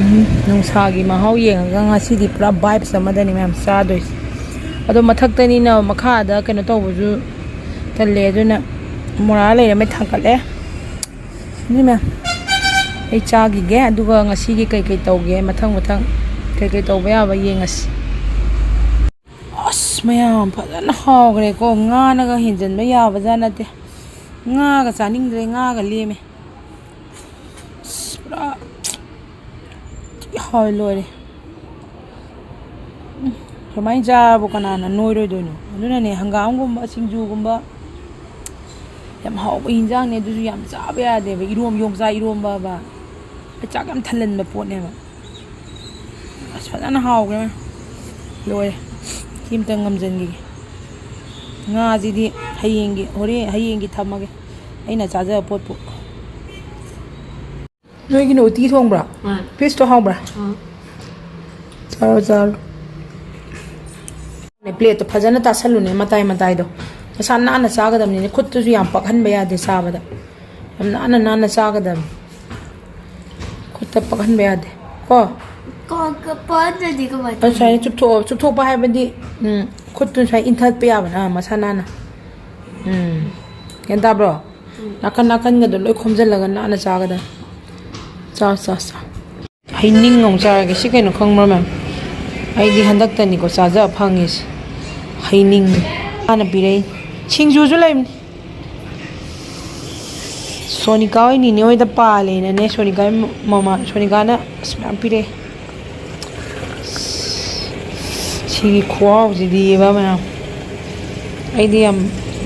ꯎꯝ, ꯅꯨꯡꯁꯥꯒꯤ ꯃꯍꯥꯎ ꯌꯦꯡꯉꯒ ꯉꯁꯤꯗꯤ ꯄꯨꯔꯥ vibes ꯑꯃꯗꯅꯤ ꯃꯌꯥꯝ ꯆꯥꯗꯣꯏꯁꯦ꯫ ꯑꯗꯣ ꯃꯊꯛꯇꯅꯤꯅ ꯃꯈꯥꯗ ꯀꯩꯅꯣ ꯇꯧꯕꯁꯨ ꯇꯜꯂꯦ, ꯑꯗꯨꯅ ꯃꯣꯔꯥ ꯂꯩꯔꯝꯃꯦ, ꯊꯥꯡꯀꯠꯂꯦ꯫ ꯑꯗꯨꯅ ꯑꯩ ꯆꯥꯈꯤꯒꯦ, ꯑꯗꯨꯒ ꯉꯁꯤꯒꯤ ꯀꯩꯀꯩ ꯇꯧꯒꯦ, ꯃꯊꯪ ꯃꯊꯪ ꯀꯩꯀꯩ ꯇꯧꯕ ꯌꯥꯕ ꯌꯦꯡꯉꯁꯤ꯫ ꯑꯁ, ꯃꯌꯥꯝ ꯐꯖꯅ ꯍꯥꯎꯈ꯭ꯔꯦꯀꯣ꯫ ꯉꯥꯅꯒ ꯍꯦꯟꯖꯟꯕ ꯌꯥꯕꯖꯥꯠ ꯅꯠꯇꯦ꯫ ꯉꯥꯒ ꯆꯥꯅꯤꯡꯗ꯭ꯔꯦ, ꯉꯥꯒ ꯂꯦꯝꯃꯦ꯫ ꯑꯁ, ꯄꯨꯔꯥ ꯊꯤ ꯍꯥꯎꯋꯦ, ꯂꯣꯏꯔꯦ꯫ ꯎꯝ, ꯁꯨꯃꯥꯏꯅ ꯆꯥꯕꯨ ꯀꯅꯥꯅ ꯅꯣꯏꯔꯣꯏꯗꯣꯏꯅꯣ? ꯑꯗꯨꯅꯅꯦ, ꯍꯪꯒꯥꯝꯒꯨꯝꯕ, ꯁꯤꯡꯖꯨꯒꯨꯝꯕ, ꯌꯥꯝ ꯍꯥꯎꯕ ꯏꯟꯖꯥꯡꯅꯦ꯫ ꯑꯗꯨꯁꯨ ꯌꯥꯝ ꯆꯥꯕ ꯌꯥꯗꯦꯕ, ꯏꯔꯣꯝ-, ꯌꯣꯡꯆꯥꯛ ꯏꯔꯣꯝꯕꯕ꯫ ꯑꯩ ꯆꯥꯛ ꯌꯥꯝ ꯊꯜꯍꯟꯕ ꯄꯣꯠꯅꯦꯕ꯫ ꯑꯁ, ꯐꯖꯅ ꯍꯥꯎꯈ꯭ꯔꯦ꯫ ꯂꯣꯏꯔꯦ꯫ ꯁꯤ ꯑꯝꯇ ꯉꯝꯖꯟꯈꯤꯒꯦ꯫ ꯉꯥꯁꯤꯗꯤ ꯍꯌꯦꯡꯒꯤ, ꯍꯣꯔꯦꯟ, ꯍꯌꯦꯡꯒꯤ ꯊꯝꯃꯒꯦ, ꯑꯩꯅ ꯆꯥꯖꯕ ꯄꯣꯠꯄꯨ꯫ ꯅꯣꯏꯒꯤꯅ ꯎꯇꯤ ꯊꯣꯡꯕ꯭ꯔꯥ? ꯑꯥ꯫ Fish ꯇꯣ ꯍꯥꯎꯕ꯭ꯔꯥ? ꯑꯥ꯫ ꯆꯥꯔꯣ, ꯆꯥꯔꯣ꯫ Plate ꯇꯣ ꯐꯖꯅ ꯇꯥꯁꯜꯂꯨꯅꯦ, ꯃꯇꯥꯏ ꯃꯇꯥꯏꯗꯣ꯫ ꯃꯁꯥ ꯅꯥꯟꯅ ꯆꯥꯒꯗꯕꯅꯤꯅꯦ, ꯈꯨꯠꯇꯨꯁꯨ ꯌꯥꯝ ꯄꯛꯍꯟꯕ ꯌꯥꯗꯦ ꯆꯥꯕꯗ꯫ ꯌꯥꯝ ꯅꯥꯟꯅ ꯅꯥꯟꯅ ꯆꯥꯒꯗꯕꯅꯤ꯫ ꯈꯨꯠꯇ ꯄꯛꯍꯟꯕ ꯌꯥꯗꯦ꯫ ꯀꯣ? ꯀꯣ-, ꯀ-, ꯄꯛꯍꯟꯗ꯭ꯔꯗꯤ ꯀꯃꯥꯏꯅ ꯑꯗꯨ ꯁꯨꯃꯥꯏꯅ ꯇꯧꯅꯤ? ꯆꯨꯞꯊꯣꯛꯑꯣ꯫ ꯆꯨꯞꯊꯣꯛꯄ ꯍꯥꯏꯕꯗꯤ, ꯎꯝ, ꯈꯨꯠꯇꯨ ꯁꯨꯃꯥꯏꯅ ꯏꯟꯊꯠꯄ ꯌꯥꯕꯅ, ꯑꯥ, ꯃꯁꯥ ꯅꯥꯟꯅ꯫ ꯎꯝ꯫ ꯒ꯭ꯌꯥꯟ ꯇꯥꯕ꯭ꯔꯣ? ꯎꯝ꯫ ꯅꯥꯀꯟ ꯅꯥꯀꯟꯒꯗꯣ ꯂꯣꯏ ꯈꯣꯝꯖꯤꯜꯂꯒ ꯅꯥꯟꯅ ꯆꯥꯒꯗꯕꯅꯤ꯫ ꯆꯥꯎ, ꯆꯥꯎ, ꯆꯥꯎ꯫ ꯍꯩꯅꯤꯡ ꯑꯃꯨꯛ ꯆꯥꯔꯒꯦ꯫ ꯁꯤ ꯀꯩꯅꯣ ꯈꯪꯕ꯭ꯔꯣ, ꯃꯦꯝ? ꯑꯩꯗꯤ ꯍꯟꯗꯛꯇꯅꯤꯀꯣ ꯆꯥꯖ ꯐꯪꯉꯤꯁꯦ꯫ ꯍꯩꯅꯤꯡ꯫ ꯃꯥꯅ ꯄꯤꯔꯛꯏ꯫ ꯁꯤꯡꯖꯨꯁꯨ ꯂꯩꯕꯅꯤ꯫ ꯁꯣꯅꯤꯀꯥ ꯍꯣꯏ ꯅꯤꯅꯦ ꯍꯣꯏꯗ ꯄꯥꯜꯂꯦꯅꯅꯦ, ꯁꯣꯅꯤꯀꯥ ꯃꯃꯥ, ꯁꯣꯅꯤꯀꯥꯅ ꯑꯁ ꯃꯌꯥꯝ ꯄꯤꯔꯛꯑꯦ꯫ ꯁꯤꯒꯤ ꯈꯨꯍꯥꯎꯁꯤꯗꯤꯕ ꯃꯌꯥꯝ꯫ ꯑꯩꯗꯤ ꯌꯥꯝ,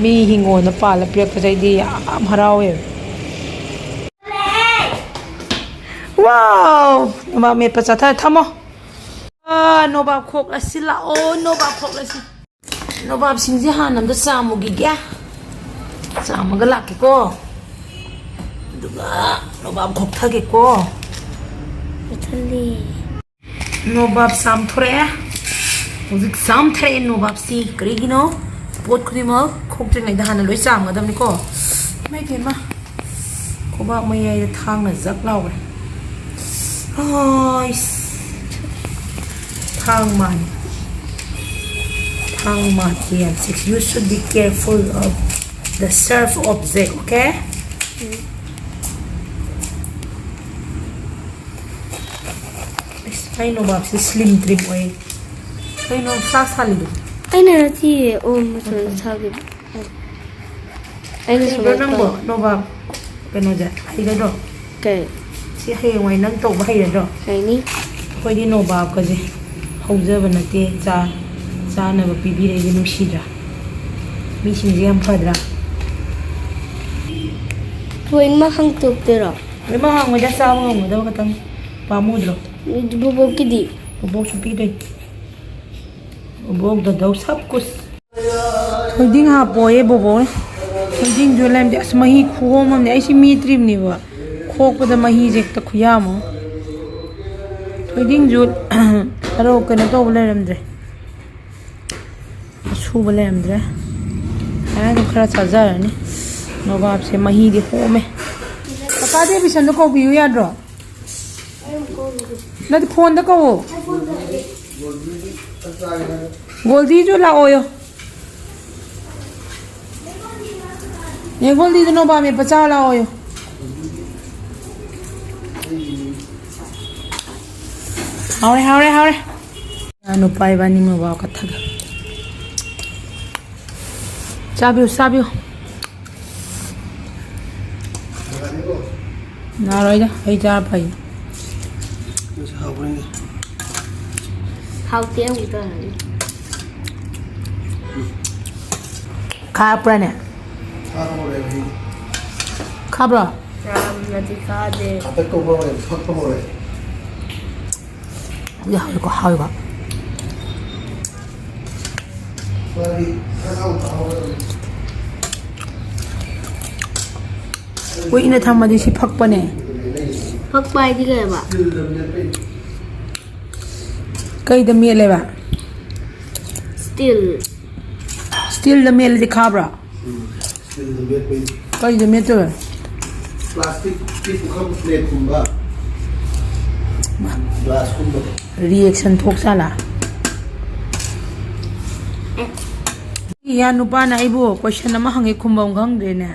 ꯃꯤ ꯍꯤꯡꯒꯣꯜꯗ ꯄꯥꯜꯂ ꯄꯤꯔꯛꯄꯁꯦ ꯑꯩꯗꯤ ꯌꯥꯝ ꯍꯔꯥꯎꯋꯦꯕ꯫ ꯋꯥꯎ! ꯅꯣꯕꯥꯞ ꯃꯦꯠꯄ ꯆꯥꯊꯔꯦ꯫ ꯊꯝꯃꯣ꯫ ꯑꯥ, ꯅꯣꯕꯥꯞ ꯈꯣꯛꯂꯁꯤ ꯂꯥꯛꯑꯣ, ꯅꯣꯕꯥꯞ ꯈꯣꯛꯂꯁꯤ꯫ ꯅꯣꯕꯥꯞꯁꯤꯡꯁꯦ ꯍꯥꯟꯅ ꯑꯝꯇ ꯆꯥꯝꯃꯨꯈꯤꯒꯦ꯫ ꯆꯥꯝꯃꯒ ꯂꯥꯛꯀꯦꯀꯣ꯫ ꯑꯗꯨꯒ ꯅꯣꯕꯥꯞ ꯈꯣꯛꯊꯒꯦꯀꯣ꯫ ꯃꯨꯊꯠꯂꯤ꯫ ꯅꯣꯕꯥꯞ ꯆꯥꯝꯊꯣꯔꯛꯑꯦ꯫ ꯍꯧꯖꯤꯛ ꯆꯥꯝꯊꯔꯛꯑꯦ ꯅꯣꯕꯥꯞꯁꯤ꯫ ꯀꯔꯤꯒꯤꯅꯣ? ꯄꯣꯠ ꯈꯨꯗꯤꯡꯃꯛ ꯈꯣꯛꯇ꯭ꯔꯤꯉꯩꯗ ꯍꯥꯟꯅ ꯂꯣꯏ ꯆꯥꯝꯒꯗꯕꯅꯤꯀꯣ꯫ ꯏꯃꯥꯏ ꯄꯦꯝꯃ꯫ ꯈꯨꯕꯥꯛ ꯃꯌꯥꯏꯗ ꯊꯥꯡꯅ ꯖꯛ ꯂꯥꯎꯈ꯭ꯔꯦ꯫ ꯍꯣꯏꯁ꯫ ꯊꯥꯡ ꯃꯥꯟ꯫ ꯊꯥꯡ ꯃꯥꯟ ꯌꯦꯟꯁꯤ꯫ You should be careful of the sharp object, okay? ꯑꯁ, ꯑꯩ ꯅꯣꯕꯥꯞꯁꯦ slim trim ꯑꯣꯏ꯫ ꯀꯩꯅꯣ ꯆꯥꯛ ꯁꯥꯜꯂꯤꯗꯣ? ꯑꯩꯅ ꯅꯠꯇꯤꯌꯦ꯫ ꯑꯣ, ꯃꯆꯨꯝꯗ ꯊꯥꯈꯤꯕ꯫ ꯑꯩꯅ ꯍꯩꯕ꯭ꯔꯣ ꯁꯨꯃꯥꯏꯅ ꯅꯪꯕꯣ? ꯇꯧ- ꯅꯣꯕꯥꯞ ꯀꯩꯅꯣꯁꯦ ꯍꯩꯒꯗ꯭ꯔꯣ? ꯀꯩ? ꯁꯤ ꯍꯌꯦꯡꯋꯥꯏ ꯅꯪ ꯇꯧꯕ ꯍꯩꯔꯗ꯭ꯔꯣ? ꯍꯩꯅꯤ꯫ ꯑꯩꯈꯣꯏꯗꯤ ꯅꯣꯕꯥꯞꯀꯁꯦ ꯍꯧꯖꯕ ꯅꯠꯇꯦ, ꯆꯥ-, ꯆꯥꯅꯕ ꯄꯤꯕꯤꯔꯛꯏꯁꯦ ꯅꯨꯡꯁꯤꯗ꯭ꯔꯥ? ꯃꯤꯁꯤꯡꯁꯦ ꯌꯥꯝ ꯐꯗ꯭ꯔꯥ? ꯂꯣꯏꯅꯃꯛ ꯍꯥꯡꯇꯣꯛꯇꯣꯏꯔꯣ? ꯂꯣꯏꯅꯃꯛ ꯍꯥꯡꯉꯣꯏꯗ, ꯆꯥꯕ ꯉꯝꯒꯗꯕ ꯈꯛꯇꯪ꯫ ꯄꯥꯝꯃꯨꯗ꯭ꯔꯣ? ꯑꯗꯨ ꯕꯣꯕꯣꯛꯀꯤꯗꯤ? ꯕꯣꯕꯣꯛꯁꯨ ꯄꯤꯗꯣꯏꯅꯤ꯫ ꯕꯣꯕꯣꯛ ꯗꯗꯧ ꯁꯕ ꯀꯨꯁ꯫ ꯊꯣꯏꯗꯤꯡ ꯍꯥꯞꯄꯣꯌꯦ ꯕꯣꯕꯣꯛꯅ꯫ ꯊꯣꯏꯗꯤꯡꯁꯨ ꯂꯩꯔꯝꯗꯦ꯫ ꯑꯁ, ꯃꯍꯤ ꯈꯨꯍꯣꯝ ꯑꯃꯅꯦ꯫ ꯑꯩꯁꯤ ꯃꯤ ꯇ꯭ꯔꯤꯞꯅꯦꯕ꯫ ꯈꯣꯛꯄꯗ ꯃꯍꯤꯁꯦ ꯍꯦꯛꯇ ꯈꯨꯌꯥꯝ ꯑꯃ꯫ ꯊꯣꯏꯗꯤꯡꯁꯨ ꯈꯔ ꯀꯩꯅꯣ ꯇꯧꯕ ꯂꯩꯔꯝꯗ꯭ꯔꯦ꯫ ꯑꯁꯨꯕ ꯂꯩꯔꯝꯗ꯭ꯔꯦ꯫ ꯑꯉꯥꯡꯗꯣ ꯈꯔ ꯆꯥꯖꯔꯅꯤ꯫ ꯅꯣꯕꯥꯞꯁꯦ ꯃꯍꯤꯗꯤ ꯍꯣꯝꯃꯦ꯫ ꯀꯀꯥ ꯗꯦꯕꯤꯁꯟꯗꯣ ꯀꯧꯕꯤꯌꯨ ꯌꯥꯗ꯭ꯔꯣ? ꯅꯠꯇꯦ, ꯐꯣꯟꯗ ꯀꯧꯋꯣ꯫ ꯒꯣꯜꯗꯤꯁꯨ ꯂꯥꯛꯑꯣꯌꯣ꯫ ꯅꯦ ꯒꯣꯜꯗꯤꯗꯨ ꯅꯣꯕꯥꯞ ꯃꯦꯠꯄ ꯆꯥꯎ ꯂꯥꯛꯑꯣꯌꯣ꯫ ꯍꯥꯎꯔꯦ, ꯍꯥꯎꯔꯦ, ꯍꯥꯎꯔꯦ꯫ ꯏꯆꯥ ꯅꯨꯄꯥ ꯏꯕꯥꯅꯤ ꯃꯣꯕꯥꯏꯜ ꯀꯠꯊꯒꯦ꯫ ꯆꯥꯕꯤꯌꯨ, ꯆꯥꯕꯤꯌꯨ꯫ ꯅꯥꯔꯣꯏꯗ, ꯑꯩ ꯆꯥꯔ ꯐꯩ꯫ ꯍꯥꯎꯇꯦ ꯑꯃꯨꯛꯇ꯫ ꯍꯥꯞꯄ꯭ꯔꯥꯅꯦ? ꯆꯥꯕ ꯍꯧꯔꯦ ꯃꯍꯤ꯫ ꯈꯥꯕ꯭ꯔꯣ? ꯌꯥꯝꯅꯗꯤ ꯈꯥꯗꯦ꯫ ꯀꯥꯇꯛ ꯇꯧꯕ ꯍꯧꯔꯦ, ꯐꯛꯄ ꯍꯧꯔꯦ꯫ ꯍꯧꯖꯤꯛ ꯍꯥꯎꯋꯤꯀꯣ, ꯍꯥꯎꯋꯤꯀꯣ꯫ ꯃꯥꯗꯤ ꯈꯔ ꯍꯥꯎ ꯇꯥꯍꯧꯔꯕꯅꯤ꯫ ꯀꯨꯏꯅ ꯊꯝꯃꯗꯤ ꯁꯤ ꯐꯛꯄꯅꯦ꯫ ꯐꯛꯄ ꯍꯥꯏꯗꯤ ꯀꯩ ꯍꯥꯏꯕ? ꯁ꯭ꯇꯤꯜꯗ ꯃꯦꯠꯄꯩ꯫ ꯀꯩꯗ ꯃꯦꯠꯂꯦꯕ? ꯁ꯭ꯇꯤꯜ꯫ ꯁ꯭ꯇꯤꯜꯗ ꯃꯦꯠꯂꯗꯤ ꯈꯥꯕ꯭ꯔꯣ? ꯎꯝ, ꯁ꯭ꯇꯤꯜꯗ ꯃꯦꯠꯄꯩ꯫ ꯀꯩꯗ ꯃꯦꯠꯇꯣꯏꯕ? ꯄ꯭ꯂꯥꯁꯇꯤꯛꯀꯤ ꯄꯨꯈꯝ, ꯄ꯭ꯂꯦꯠꯀꯨꯝꯕ, ꯒ꯭ꯂꯥꯁꯀꯨꯝꯕꯗ꯫ ꯔꯤꯌꯦꯛꯁꯟ ꯊꯣꯛꯆꯥꯜꯂꯥ? ꯏꯌꯥ ꯅꯨꯄꯥꯅ ꯑꯩꯕꯨ ꯀꯣꯏꯁꯟ ꯑꯃ ꯍꯪꯉꯦ, ꯈꯨꯝꯐꯝ ꯈꯪꯗ꯭ꯔꯦꯅꯦ꯫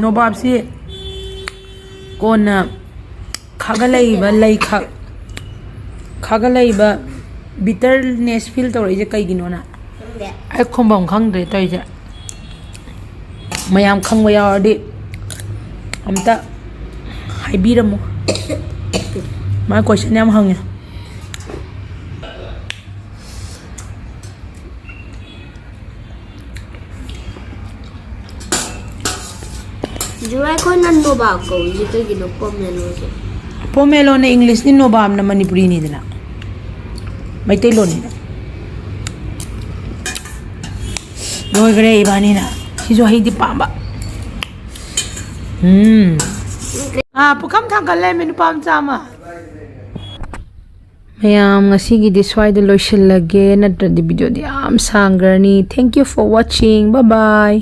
ꯅꯣꯕꯥꯞꯁꯤ ꯀꯣꯟꯅ ꯈꯥꯒꯠꯂꯛꯏꯕ ꯂꯩ ꯈꯥ-, ꯈꯥꯒꯠꯂꯛꯏꯕ ꯕꯤꯇꯔꯅꯦꯁ ꯐꯤꯜ ꯇꯧꯔꯛꯏꯁꯦ ꯀꯩꯒꯤꯅꯣꯅ? ꯈꯪꯗꯦ꯫ ꯑꯩ ꯈꯨꯝꯐꯝ ꯈꯪꯗ꯭ꯔꯦ ꯇꯧꯔꯤꯁꯦ꯫ ꯃꯌꯥꯝ ꯈꯪꯕ ꯌꯥꯎꯔꯗꯤ ꯑꯝꯇ ꯍꯥꯏꯕꯤꯔꯝꯃꯣ꯫ ꯃꯥ ꯀꯣꯏꯁꯟ ꯌꯥꯝ ꯍꯪꯉꯦ꯫ ꯖꯨ, ꯑꯩꯈꯣꯏꯅ ꯅꯣꯕꯥꯞ ꯀꯧꯔꯤꯁꯦ ꯀꯩꯒꯤꯅꯣ? ꯄꯣꯃꯦꯂꯣꯁꯦ꯫ ꯄꯣꯃꯦꯂꯣꯅ ꯏꯪꯂꯤꯁꯅꯤ, ꯅꯣꯕꯥꯞꯅ ꯃꯅꯤꯄꯨꯔꯤꯅꯤꯗꯅ, ꯃꯩꯇꯩꯂꯣꯟꯅꯤꯅ꯫ ꯂꯣꯏꯈ꯭ꯔꯦ ꯏꯕꯥꯅꯤꯅ꯫ ꯁꯤꯁꯨ ꯍꯩꯗꯤ ꯄꯥꯝꯕ꯫ ꯎꯝ꯫ ꯑꯥ, ꯄꯨꯈꯝ ꯊꯥꯡꯒꯠ ꯂꯩꯔꯝꯃꯦ ꯅꯨꯄꯥ ꯃꯆꯥ ꯑꯃ꯫ ꯃꯌꯥꯝ, ꯉꯁꯤꯒꯤꯗꯤ ꯁ꯭ꯋꯥꯏꯗ ꯂꯣꯏꯁꯤꯜꯂꯒꯦ, ꯅꯠꯇ꯭ꯔꯗꯤ ꯚꯤꯗꯤꯑꯣꯗꯤ ꯌꯥꯝ ꯁꯥꯡꯈ꯭ꯔꯅꯤ꯫ Thank you for watching. Bye bye.